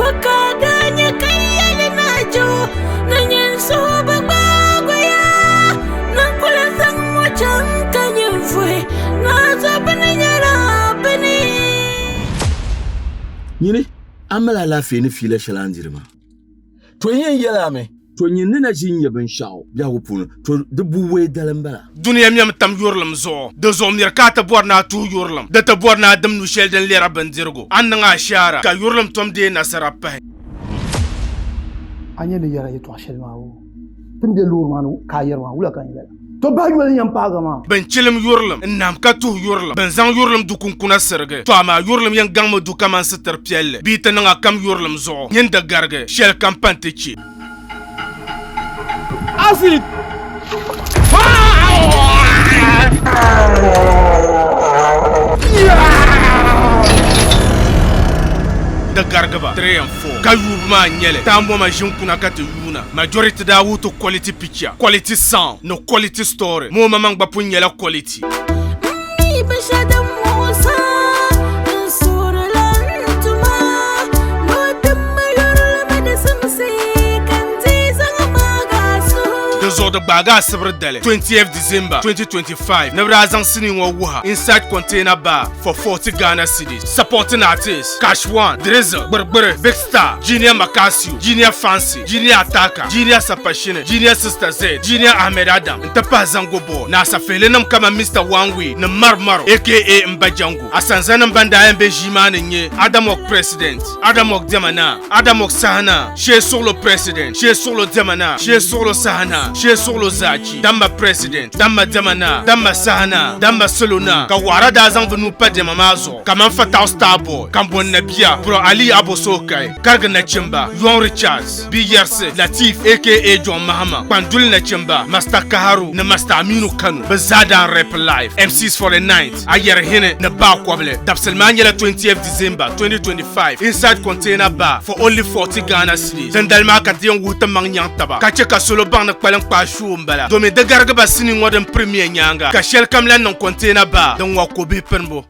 Bɔ ka a daa nya ka yɛli Naa Jɛhu ni nyin suhu bi gbaag o yaa ni n ku lan zaŋ ŋɔ chaŋ ka nyin vuhi Naa zɔbini nyɛla bini? Nyini, a mali alaafee ni fiila shɛli a ni diri maa? To n yɛn yɛl a mi, to nyin ni na ʒi n-nya binshɛɣu biɛhigu puuni, to di buwɛi dali m-bala. Dunia mɛmi tam yurilim zuɣu, di zuɣu miri ka a ti bɔri ni a tuhi yurilim, di ti bɔri ni a dim nu shɛli din lɛra bindirigu, a ni niŋ ashaara, ka yurilim tom deei nasara pahi. A nya ni yɛra yɛtɔɣ shɛli maa o, ti ni be loori maa ni ka a yɛri maa, wula ka n yɛla? To bahi yoli n-yɛn paagi a maa. Bɛn chilim yurilim n-nahim ka tuhi yurilim, bɛn zaŋ yurilim du kunkuna sirigi. To amaa yurilim yɛn gaŋmi du kaman sitir piɛlli bee ti niŋ a kam yurilim zuɣu, nyin di garigi shɛlikam pa nti chɛ. Acid! Di garigi ba 3 and 4 ka yuubu maa n-nyɛ li, taamboma ʒini kuna ka ti yuuna. Majority daa wuhi ti quality picture, quality sound ni quality story. Moo maŋmaŋ gba pun nyɛla quality. M mi binshɛli din muɣis a, n suhirila n Duuma ni o tim ma yurili di simsi ka n deei zaŋ maag a suhu. Di zuɣu di gbaagi asibiri dali 20th December 2025 ni bɛ daa zaŋ sinii ŋɔ wuha Inside Container Bar for 40 Ghana cedis. Supporting artists, Cash One, Drizzle, Gbirigbiri, Big Star, Junior Makasio, Junior Fancy, Junior Ataka, Junior Sapashini, Junior Sister Z, Junior Ahmed Adam n-ti pahi Zango Boy ni asafihilinim kaman Mister One Way ni Mar Maro aka Mba Jango. Asanzanim ban daa yɛn be ʒii maa ni n-nyɛ Adamok President, Adamok Diɛma Naa, Adamok Saha Naa, Shee Suɣulo President, Shee Suɣulo Diɛma Naa, Shee Suɣulo Saha Naa, Shee Suɣulo Zaachi, Damma President, Damma Diɛma Naa, Damma Saha Naa, Damma Salo Naa, ka Waɣira daa zaŋ bɛ nuu pa diɛma maa zuɣu kaman Fatawu Star Boy, Kambon Nabia, Bro Ali Abosokai, Karigi Nachimba, Young Richards, Bi Yɛrisi, Latif aka John Mahama, Kpanduli Nachimba, Master Kaharu ni Master Aminu Kano bɛ zaa daa rap live. MCs for the night, Ayɛri Hini ni Baa Kɔbili. Dabisili maa nyɛla 20th December 2025 inside Container Bar for only 40 Ghana cedis. Dindali maa ka ti yɛn wuhi ti maŋ nyaŋ taba ka che ka salo baŋ ni kpalim kpaai show m-bala domin di garigi ba sinii ŋɔ din premiere nyaaŋa ka shɛli kam lahi niŋ Container Bar din ŋɔ ko bihi pinbu.